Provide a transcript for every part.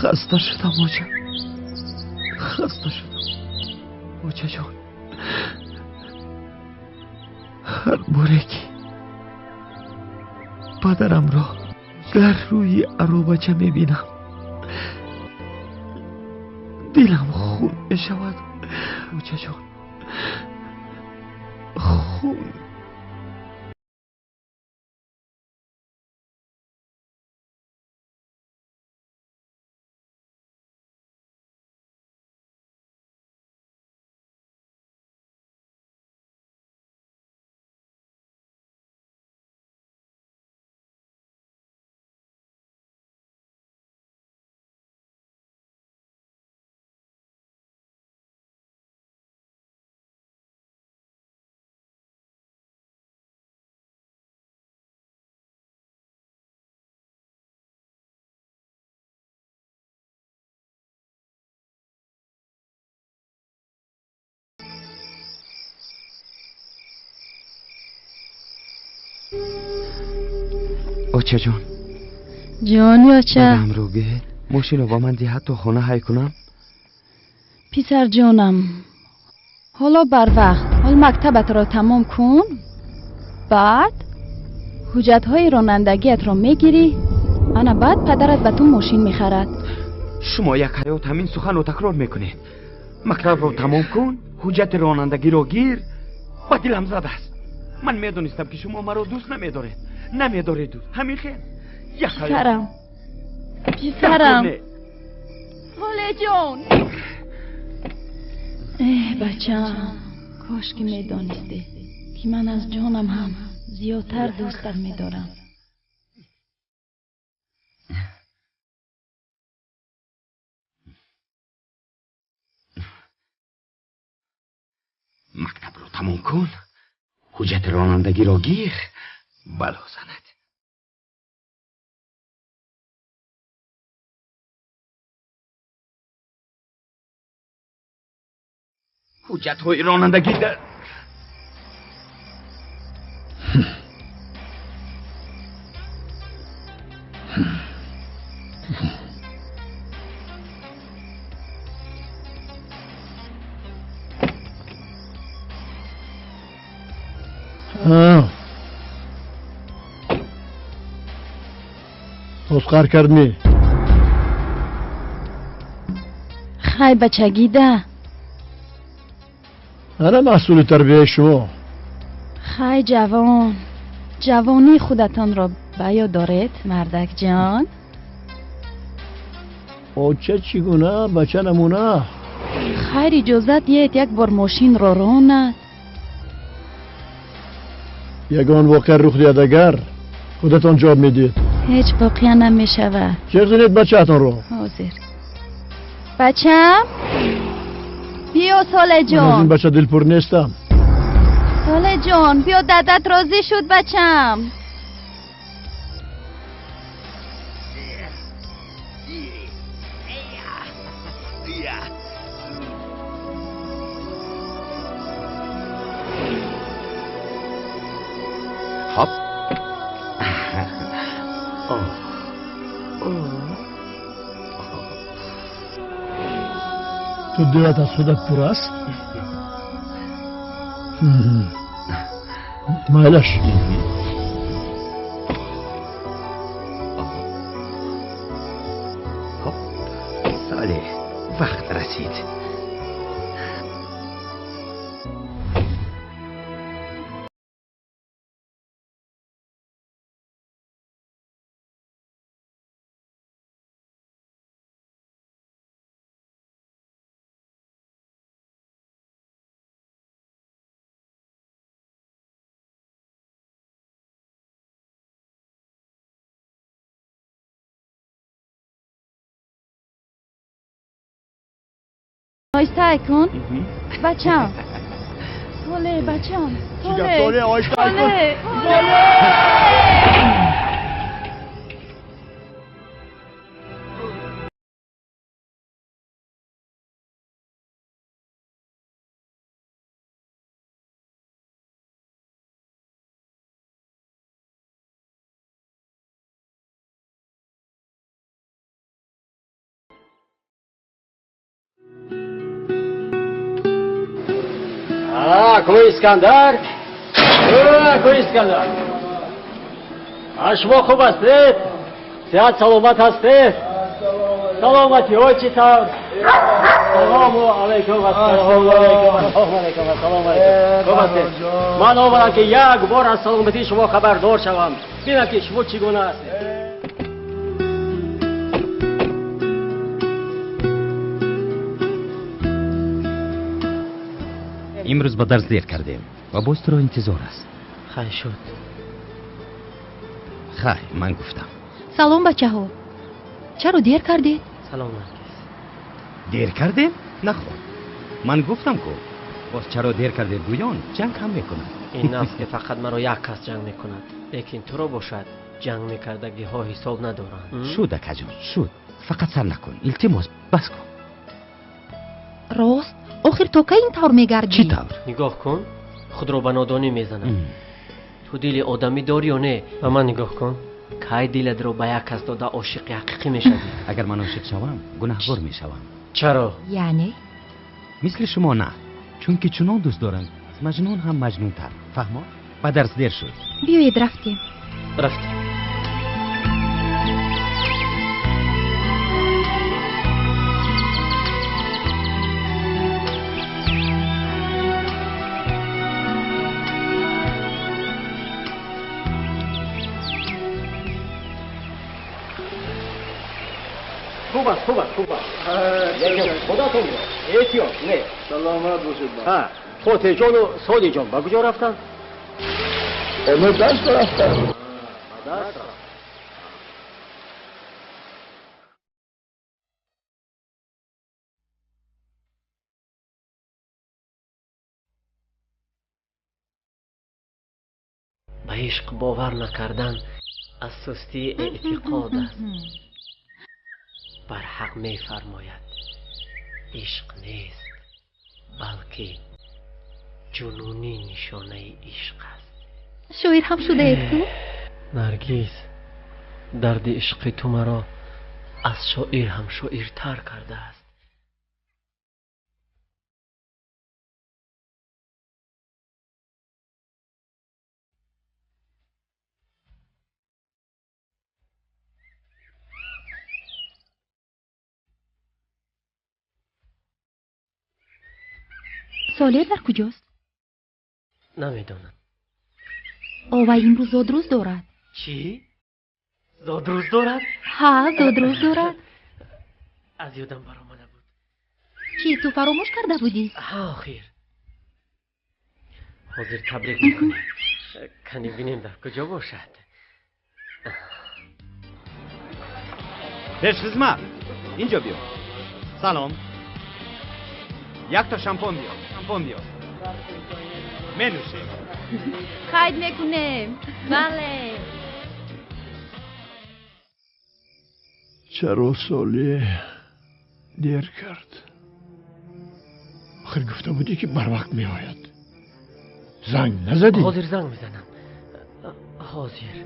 Хаста шудам, оча. Хаста шудам. Очаҷон. Ҳар боре ки падарамро дар рӯи аробача мебинам, дилам хун мешавад. Очаҷон, хун. Очаҷон. Ҷони оча. Падарамро гӯед мошинро ба ман диҳад то хона ҳай кунам. Писарҷонам, ҳоло барвақт, ҳол мактабатро тамом кун, баъд ҳуҷҷатҳои ронандагиатро мегирӣ, ана баъд падарат ба ту мошин мехарад. Шумо як ҳаёт ҳамин суханро такрор мекунед. Мактабро тамом кун, ҳуҷҷати ронандагиро гир. Ба дилам задааст. Ман медонистам ки шумо маро дӯст намедоред. Намедоред дӯст. Ҳамин хел. Як ҳаёт. Писарам. Писарам. Солеҷон. Эҳ, бачаам, кош ки медонистӣ ки ман аз ҷонам ҳам зиёдтар дӯстат медорам. Мактабро тамом кун, ҳуҷҷати ронандагиро гир, бало занад. Ҳуҷҷатҳои ронандагӣ дар Осқар кардми. Хай, бачагида. Ана маҳсули тарбияи шумо. Хай, ҷавон, ҷавонии худатонро ба ёд доред, мардакҷон? Оча чӣ гуна, бача намуна. Хайр, иҷозат диҳед як бор мошинро ронад. Ягон воқеа рух диҳад агар, худатон ҷавоб медиҳед. Ҳеҷ воқеа намешавад. Чеғ зинед бачаатонро. Ҳозир. Бачам, биё Солеҷон. Ман аз ин бача дилпур нестам. Солеҷон, биё, дадат розӣ шуд, бачам. Хоп. Ту дилат аз худат пур аст? Майлаш. Хоп, Солеҳ, вақт расид. Оҳиста кун. Бачам. Соле, бачам. Соле. Соле, оҳиста кун. Соле. Акои Искандар, акои Искандар, шумо хуб ҳастед? Сиҳат саломат ҳастед? Саломатиҳо чӣ тавр? Салому алайкум, ассалому алайкум, ассалому алайкум, ассалому алайкум. Хуб ҳастед? Ман омадам ки як бор аз саломатии шумо хабардор шавам, бинам ки шумо чӣ гуна ҳастед. Имрӯз ба дарс дер кардем ва боз туро интизор аст. Хай шуд. Хай, ман гуфтам. Салом бачаҳо. Чаро дер кардед? Салом Наргиз. Дер кардем? Наход. Ман гуфтам ку. Боз чаро дер кардед гӯён ҷанг ҳам мекунад. Ин аст ки фақат маро як кас ҷанг мекунад, лекин туро бошад ҷанг мекардагиҳо ҳисоб надоранд. Шуд акаҷон, шуд. Фақат сар накун. Илтимос, бас кун. Рост, охир то кай ин тавр мегардӣ? Чӣ тавр? Нигоҳ кун, худро ба нодонӣ мезанад. Ту дили одамӣ дорӣ ё не? Ба ман нигоҳ кун. Кай дилатро ба як кас дода ошиқи ҳақиқӣ мешавӣ? Агар ман ошиқ шавам, гунаҳгор мешавам. Чаро? Яъне? Мисли шумо на, чунки чунон дӯст дорам, аз маҷнун ҳам маҷнунтар. Фаҳмо? Ба дарс дер шуд. Биёед рафтем. Рафтем. Хуб аст, хуб аст, хуб аст. Лекин худатонро эҳтиёт не. Саломат бошед. Ҳа, Фотеҳҷону Солиҷон ба куҷо рафтанд? Онҳо дарс рафтанд. Дарс рафтанд. Ба ишқ бовар накардан аз сустии эътиқод аст. Барҳақ мефармояд, ишқ нест, балки ҷунунӣ нишонаи ишқ аст. Шоир ҳам шудаед ку? Наргиз, дарди ишқи ту маро аз шоир ҳам шоиртар кардааст. Солеҳ дар куҷост? Намедонам. Овай имрӯз зодрӯз дорад. Чӣ? Зодрӯз дорад? Ҳа, зодрӯз дорад. Аз ёдам баромада буд. Чӣ, ту фаромӯш карда будӣ? Ҳа, охир. Ҳозир табрик мекунем. Кани бинем дар куҷо бошад. Пешхизмат, инҷо биё. Салом. Якто шампон биё. Шампон биё. Менӯшем. Қайд мекунем. Бале. Чаро Солеҳ дер кард? Охир гуфта будӣ ки барвақт меояд. Занг назадӣ? Ҳозир занг мезанам. Ҳозир.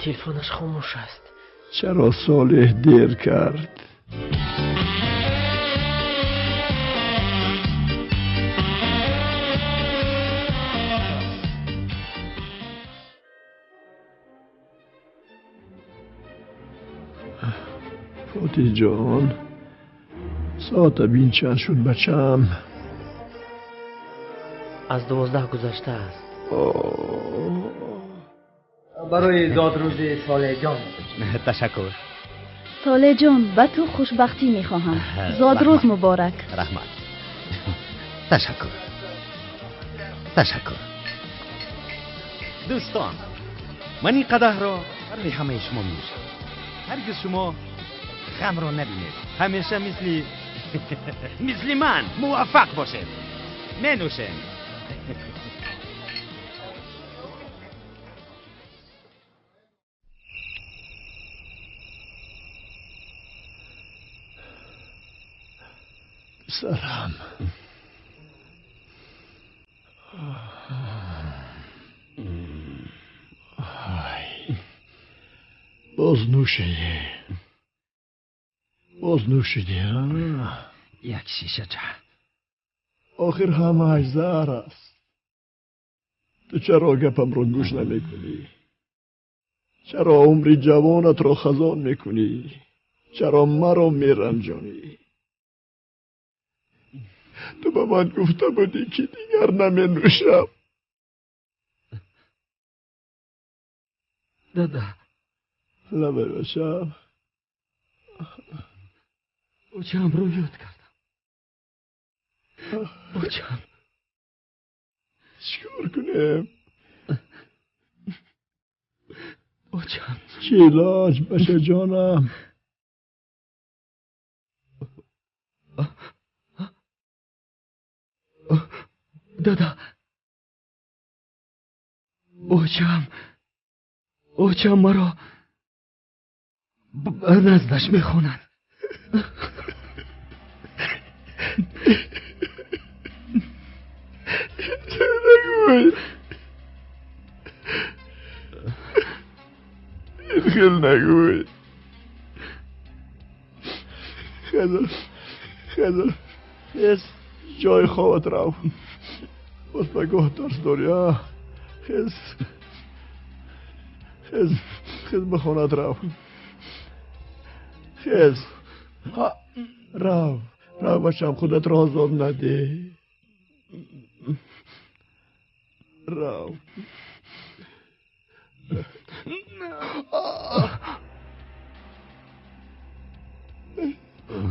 Телефонаш хомӯш аст. Чаро Солеҳ дер кард? Фотиҳҷон, соата бин чанд шуд бачам? Аз 12 гузаштааст. Барои зодрӯзи Солеҳҷон. Ташаккур. Солеҳҷон, ба ту хушбахтӣ мехоҳам. Зодрӯз муборак. Раҳмат. Ташаккур. Ташаккур. Дӯстон, ман ин қадаҳро барои ҳамаи шумо менӯшам. Ҳаргиз шумо ғамро набинед. Ҳамеша мисли ман муваффақ бошед. Менӯшем. Писарам. Ай. Боз нӯшидӣ. Боз нӯшидӣ, ҳа? Як шишача. Охир ҳамааш заҳр аст. Ту чаро гапамро гӯш намекунӣ? Чаро умри ҷавонатро хазон мекунӣ? Чаро маро меранҷонӣ? Ту ба ман гуфта будӣ, ки дигар наменӯшам. Дада. Лабай бачам. Очамро ёд кардам. Очам. Чӣ кор кунем? Очам. Чӣ илоҷ, бачаҷонам? Дада. Очам. Очам маро наздаш мехонад. Нагӯй. Ин хел нагӯй. Хеза, хеза, хез, ҷои хобат рав. Боз пагоҳ дарс дорӣ, а? Хез, хез, хез, ба хонаат рав. Хез, рав, рав бачам, худатро озоб надеҳ. Рав.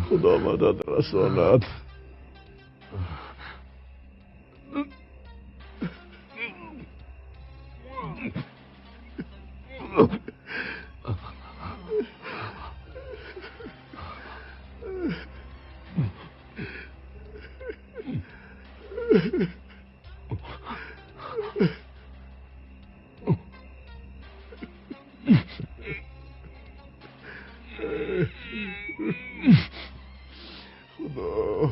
Худо мадад расонад. Худо,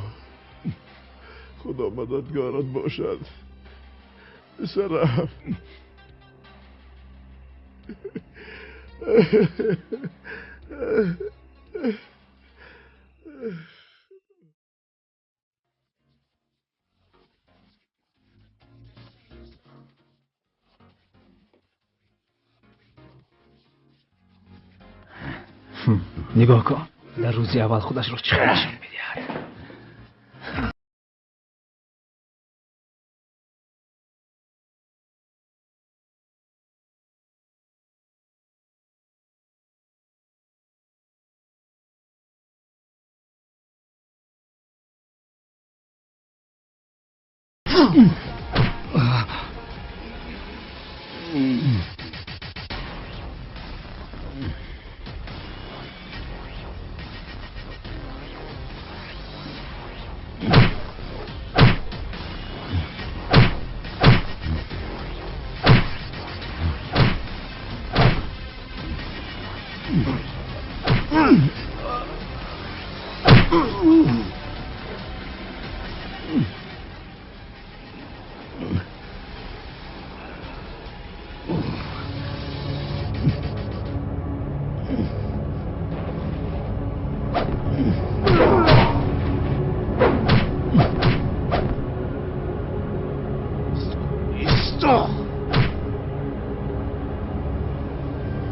Худо мададгорат бошад. Писарам. Нигоҳ кун, дар рӯзи аввал худашро чӣ хел нишон медиҳад.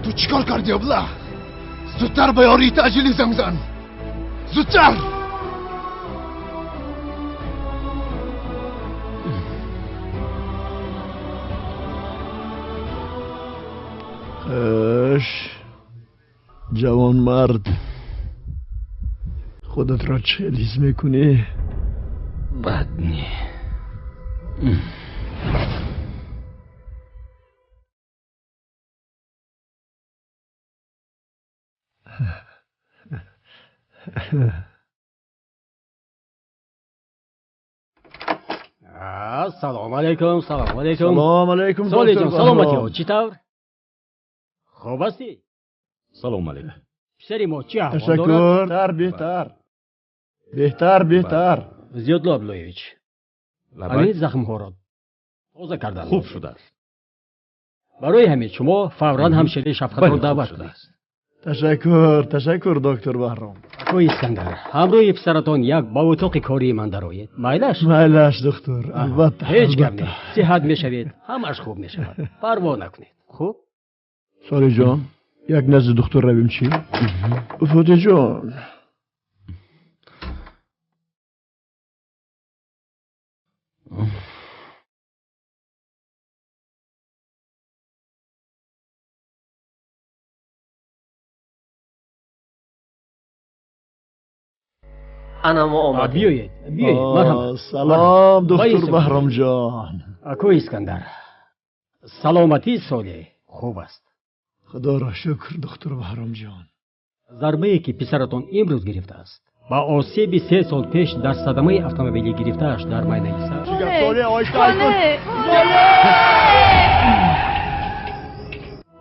Ту чӣ кор кардӣ, абла? Зудтар ба ёрии таъҷилӣ занг зан. Зудтар! Аш, ҷавонмард, худатро чӣ ҳис мекунӣ? Бад не. Салом алейкум, салом алейкум. Салом алейкум, Солеҳҷон, саломатиҳо чӣ тавр? Хуб ҳастӣ? Салом алейкум. Писари мо чӣ аҳвол Ташаккур. дорад? Беҳтар, беҳтар, беҳтар. Зиёдло Абдуллоевич, ҳамин захмҳоро тоза кардан хуб шудааст. Барои ҳамин шумо фавран ҳамшираи Шафқатро даъват кунед. Ташаккур, ташаккур, доктор Баҳром. Акои Искандар, ҳамроҳи писаратон як ба утоқи кории ман дароед. Майлаш? Майлаш, доктор, албатта. Ҳеҷ гап не. Сиҳат мешавед, ҳамаш хуб мешавад. Парво накунед. Хуб? Солиҷон, як назди духтур равем чӣ? Фотиҷон. Ана мо омадем. Биёед, биёед, марҳамат. Салом, доктор Баҳромҷон. Акои Искандар, саломатии Солеҳ хуб аст. Худоро шукр, доктор Баҳромҷон. Зарбае ки писаратон имрӯз гирифтааст, ба осеби 3 сол пеш дар садамаи автомобилӣ гирифтааш дар майнаи сар.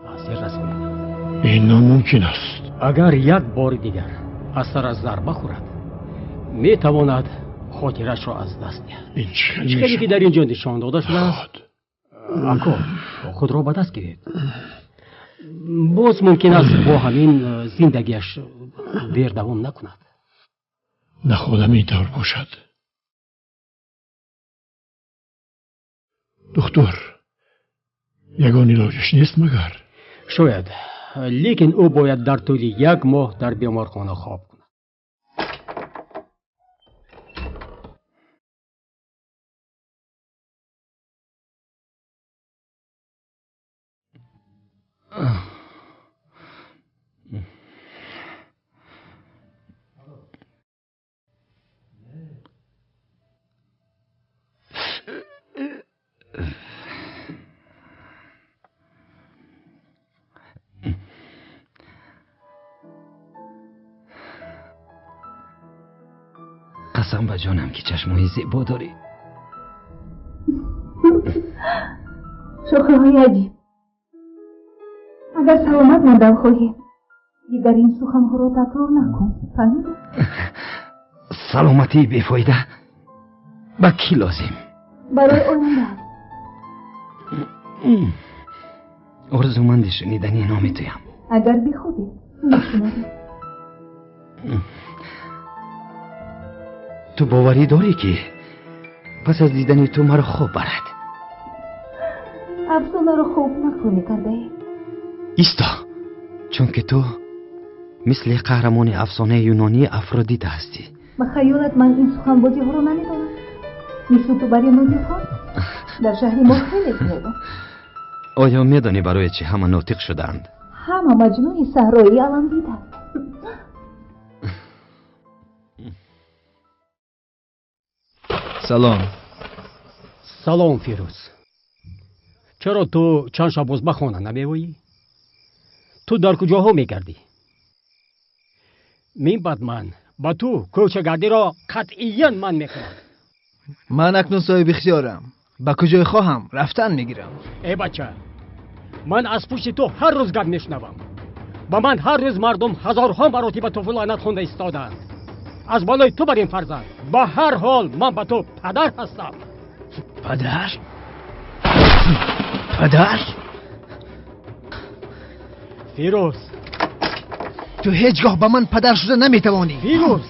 Таъсир расонид. Ин номумкин аст. Агар як бори дигар аз сараш зарба хӯрад, метавонад хотирашро аз даст диҳад. Ин чӣ хеле ки дар ин ҷо нишон дода шудааст. Ако, худро ба даст гиред. Боз мумкин аст бо ҳамин зиндагиаш дер давом накунад. Находам ин тавр бошад. Доктор, ягон илоҷаш нест магар? Шояд, лекин ӯ бояд дар тӯли як моҳ дар беморхона хоб кунад. قسم به جانم که چشمای زیبا داری. شوخی‌های عجیب. اگر سلامت ماندن خواهی، دیگر این سخن‌ها را تکرار نکن. فهمیدی؟ سلامتی بی‌فایده به کی لازم؟ برای آینده. آرزومند شنیدن نام تویم. اگر بخوابی میشنوی. تو باوری داری که پس از دیدن تو مرا خواب برد؟ افسانه را خوب نکنی کرده ای. ایستا، چون که تو مثل قهرمان افسانه یونانی افرودیت هستی. به خیالت من این سخنبازی ها رو نمیدانم. مثل تو برای نوجوان در شهر ما خیلی زیاده. آیا میدانی برای چه همه ناطق شدند؟ همه مجنون صحرایی علم دیده. سلام. سلام فیروز. چرا تو چند شب باز به خانه نمیایی؟ تو در کجاها میگردی؟ من بعد من با تو کوچه‌گردی را قطعیاً من میکنم. من اکنون صاحب اختیارم. به کجای خواهم رفتن میگیرم. ای بچه، من از پشت تو هر روز گپ میشنوم. با من هر روز مردم هزارها مراتب تو لعنت خونده ایستادند. از بالای تو بر این فرزند. با هر حال من با تو پدر هستم. پدر؟ پدر؟ فیروز، تو هیچگاه با من پدر شده نمیتوانی. فیروز،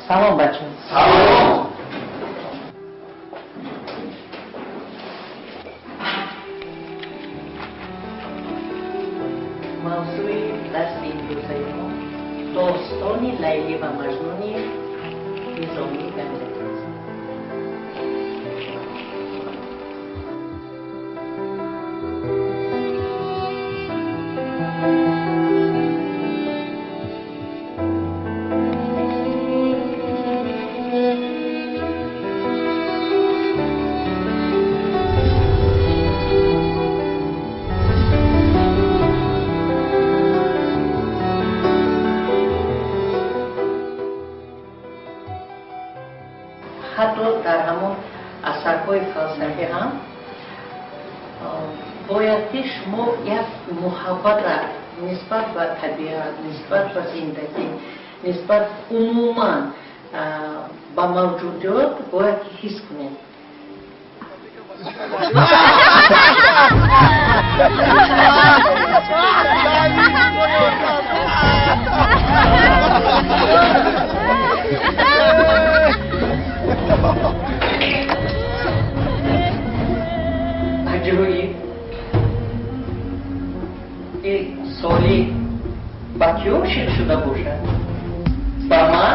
سلام بچه. سلام. موضوع درس امروزه ما داستان لیلی و مجنون نظامی گنجوی است. Дар ҳамон асарҳои фалсафӣ ҳам бояд ки шумо як муҳаббатра нисбат ба табиат, нисбат ба зиндагӣ, нисбат умуман ба мавҷудиёт бояд ки ҳис кунед. Аҷроиб соли ба кӣ ошиқ шуда бошад? Ба ман?